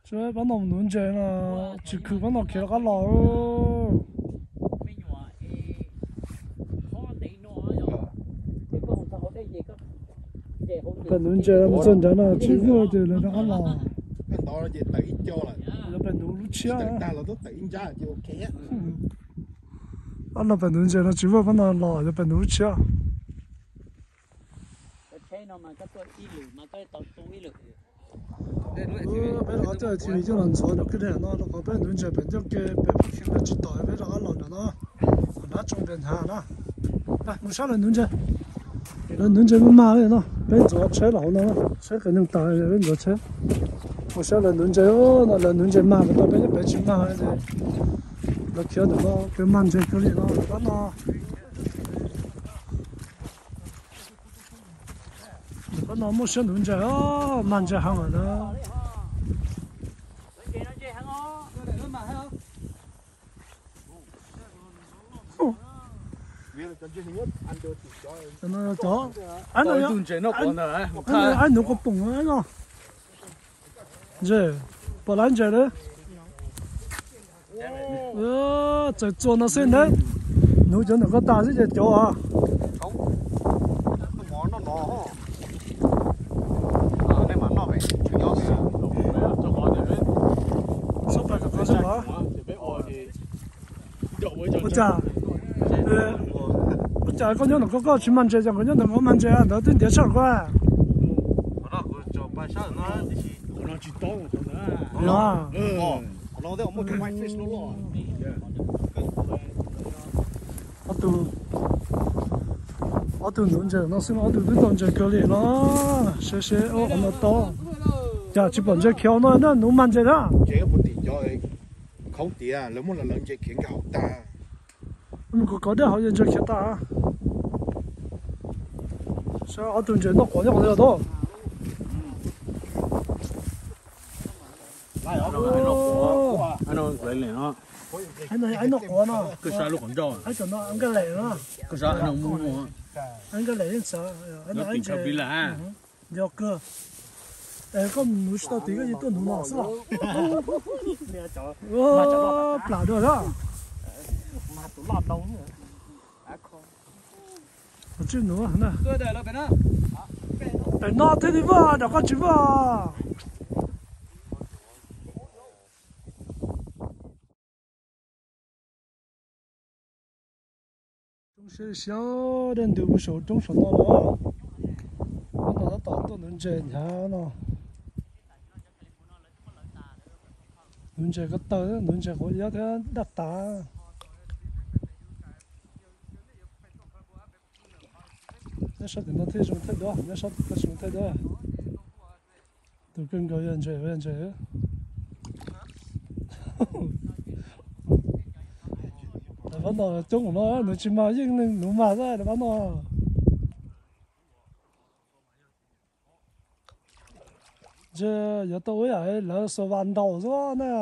Pab no nuv ntses no, tsis khwm pab no khiav rov qab los. Pem nuv ntses mus txog nrad no tsis vuag ces lawv rov qab los. Pem nuv lub tshiab. Pab no pem nuv ntses no tsis vuag pab no los yog pem nuv lub tshiab. Peb rov qab coj T V coj los ntxuav nram kwj deg no rau qhov peb nuv ntses pem ncauj ke pem pem tsis tom peb rov qab los nram no. Qhov nab tsoo pem hnyav na. Mus saib lawv nuv ntses. Lawv nuv ntses mag mag li no, peb ntxuav tsheb los hauv no, tsheb qev neeg tas peb ntxuav tsheb. Mus saib lawv nuv ntses no, lawv nuv ntses mag, tau peb nyob pem tsis mag. Lawv khiav ntawm no peb mag ntses kawg li no, pab no. Pab no muaj siab nuv ntses, mag ntses heev lawm na. Cov, ib tug ntses noj quav ntawd, ib nus quav poom no. Ntses, pom lawv ntses lawm. Txawm txuas no xwb ntag, nuv cov ntawm ko tas xwb ces cov. Ua cas, ua cas koj nyob ntawm ko koj tsis mag ntses, cas koj nyob ntawm ko mag ntses, ntawd twb ntiav tshaj ko. Ob tug nuv ntses no xwb no ob tug twb tau ntses kawg li no. Seb seb, qhov no tau. Cas tsis pom ntses khiav no na, nuv mag ntses na. Khoob tiav lawv muab lawv ntses khiav nkag hauv tag. Mus kov kov dej hauv ces ntses khiav tag. Saib ob tug ntses noj quav nyob qhov twg tau. Noj quav no. Koj saib, nkaj lem yeej xav, nkaj lem yeej xav. Yog kawg. Es koj nuv tsis tau tid koj yeej tuaj nuv no xwb los? Plam dua na. Tsij nuv na. Pem no thiaj li vuag, nram koj tsis vuag. Roob siab siab, dej ntws mus saum roob saum no los. Pab no tab tom tuaj nuv ntses hnyav no. Nuv ntses ko taw, nuv ntses quav iab thiab daj tas. Nyob sab tim no thiaj zoo thaij duab, nyob sab tim no zoo thaij duab. Tus kawg nkaus yog ntses, yog ntses. Pab no coob no, nuv tsis mag yeej nuv mag xwb pab no. Ntshe yuav tau ua yam lawv xuas vas ntaus xwb na.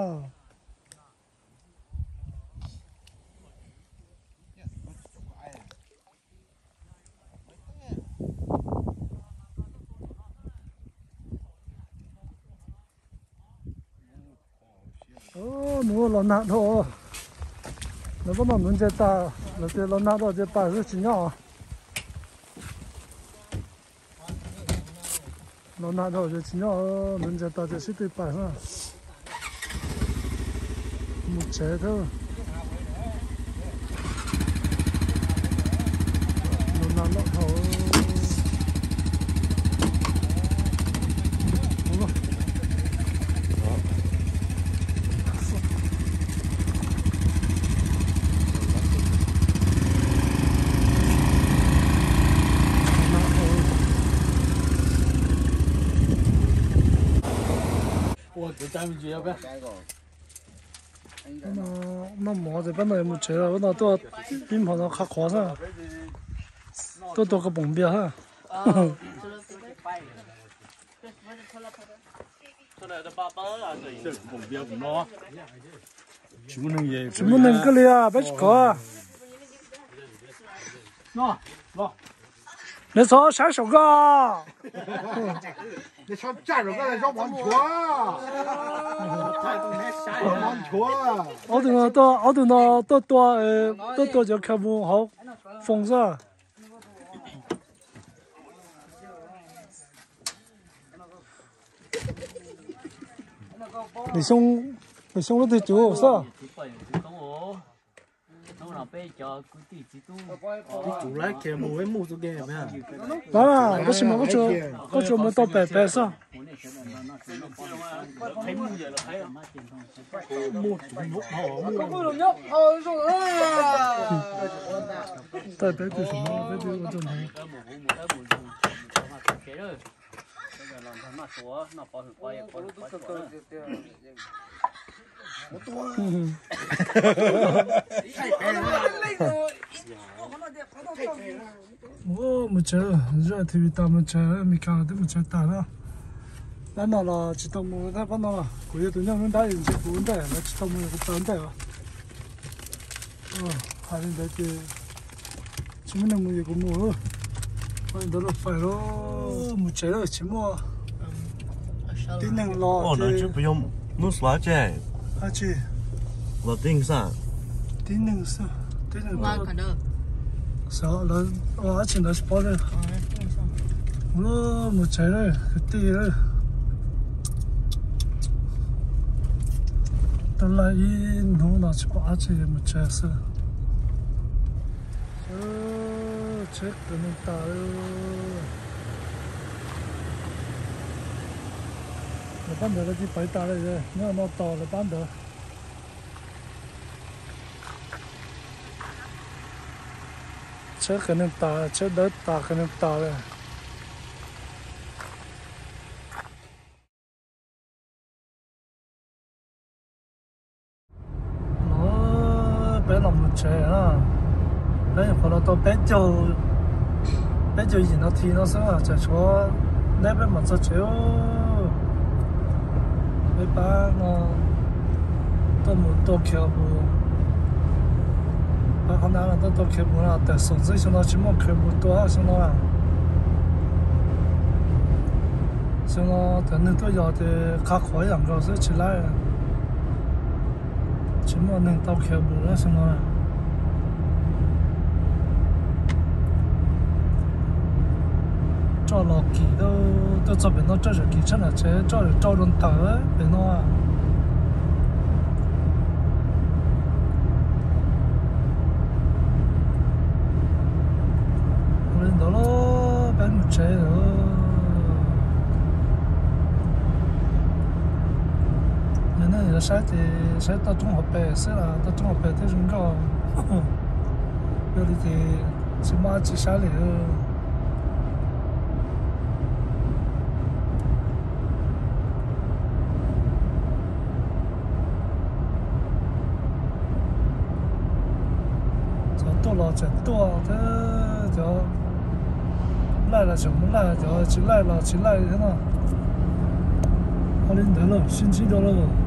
Nws los nag dhau. Lawv pab no nuv ntses tas, lawv tias los nag dhau ces pais xwb tsis nyob. Los nag dhau ces tsis nyob, nuv ntses tas ces sib tw pais na. Mus tsev thiab. Los nag loj dhau. Noj mov ces pab no yuav mus tsev lawm, pab no tuaj ib hmo no qhov qhuav xwb, tuaj tua koj poom npias xwb. Tsis muaj neeg kawg li, peb tsis kov. Neb txhob saib saum koj. Ob tug no tuaj, ob tug no tuaj tua, tuaj tua cov khaws mus hauv foos xwb. Lwm xyoo lub twg cuv xwb. Tab sis mas koj tsuas mus tau pem pem xwb. Tab peb twb ua tau ntawd. Mus tsev, zaj T V tas mus tsev, Meskas twb mus tsev tas na. Pab no los tsis tau mus, pab no los kuv yog tus nyob lub nrab, ntshe kuv ntej los tsis tau mus, kuv tau ntej os. Hais li ntawd ces tsis muaj neeg mus ces kuv mus. Hais li ntawd los fais lawm, mus tsev lawm, tsis muaj tib neeg los ces. Hnub xua tse, dab tsi? Los tib neeg xwb, tib neeg xwb, tib neeg xwb. Xyov lawv ua dab tsi ntawd tsis paub li. Mus tsev lawm kwv tij. Tab laj ib hnub no tsis pom dab tsi, mus tsev xwb. Tsheb qev neeg tas. Lawv pab ntawd lawv tig pais tas lawm, nyob no tos lawv pab ntawd. Tsheb qev neeg tas, tsheb dawb tas qev neeg tas lawm. Peb los mus tsev na, peb nyuam qhuav los tau peb caug, peb caug yim no thi no xwb, tsam tshuav deb peb mam txog tsev. Peb pab no tuaj mus tua khiav mus, pab qhov ntawd no tuaj tua khiav mus no, tawm xom xwb, xyoo no tsis muaj khiav mus tua xyoo no. Xyoo no cov neeg tuaj yos ces qab qhuav ib yam nkaus xwb, tsis laib, tsis muaj neeg tau khiav mus lawm xyoo no. Roj los kim, tuaj txog pem no roj tseem kim tshaj nram tsev, roj tseem rau rau ntawm pem no. Ua li ntawd los peb mus tsev lawm. Yog nej yuav saib ces saib toj roob hauv pes xwb, toj roob hauv pes thiaj zoo nkauj. Yog li ces tsis muaj dab tsi saib li. Cov tuaj los tseem tuaj thiab, cov laij los tseem mus laij, cov tsis laij los tsis laij thiab no. Ua li ntawd los sib ntsib dua lauj.